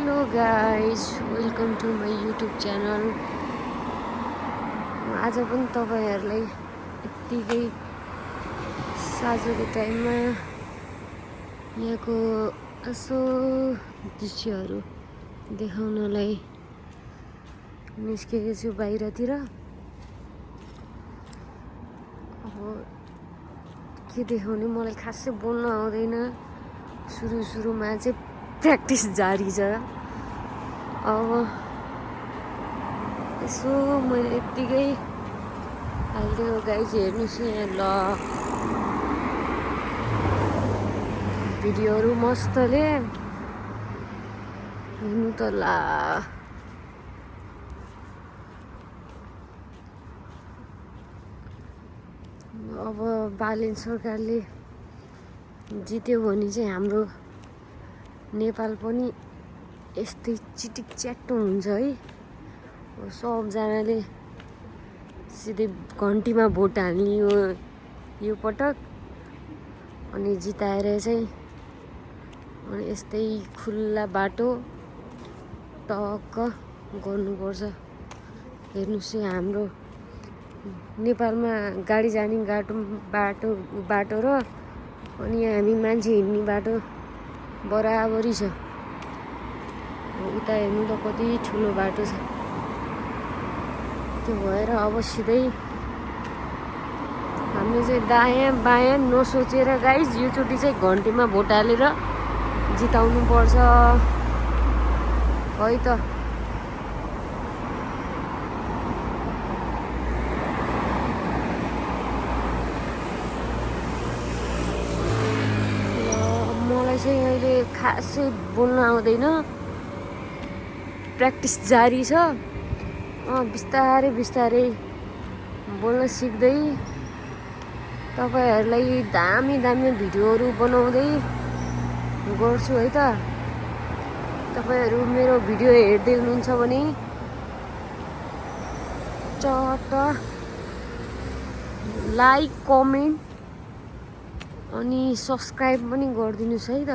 Hello guys, welcome to my YouTube channel. आज पनि तपाईहरुलाई यत्तिकै साँझको टाइममा यहाँको यसो दृश्यहरू देखाउनलाई निस्केको छु बाहिरतिर। अब के देखाउने, मलाई खासै बोल्न आउँदैन। सुरुमा चाहिँ प्र्याक्टिस जारी छ। अब यसो मैले यत्तिकै हालिदिएको गाइज, हेर्नुहोस् यहाँ ल भिडियोहरू मस्तले हेर्नु त ला। अब बालेन सरकारले जित्यो भने चाहिँ हाम्रो नेपाल पनि यस्तै चिटिक च्याट्टो हुन्छ है। सबजनाले सिधै घन्टीमा भोट हाल्ने यो पटक, अनि जिताएर चाहिँ अनि यस्तै खुल्ला बाटो टक्क गर्नुपर्छ। हेर्नुहोस् हाम्रो नेपालमा गाडी जाने बाटो र अनि हामी मान्छे हिँड्ने बाटो बराबरी छ। उता हेर्नु त कति ठुलो बाटो छ। त्यो भएर अब सिधै हामीले चाहिँ दायाँ बायाँ नसोचेर गाइज योचोटि चाहिँ घन्टीमा भोट हालेर जिताउनु पर्छ है त। मलाई चाहिँ अहिले खासै बोल्न आउँदैन, प्र्याक्टिस जारी छ। बिस्तारै बोल्न सिक्दै तपाईहरुलाई दामी भिडियोहरू बनाउँदै गर्छु है त। तपाईहरु मेरो भिडियो हेर्दै हुनुहुन्छ भने चट्ट लाइक, कमेन्ट अनि सब्स्क्राइब पनि गरिदिनुस् है त।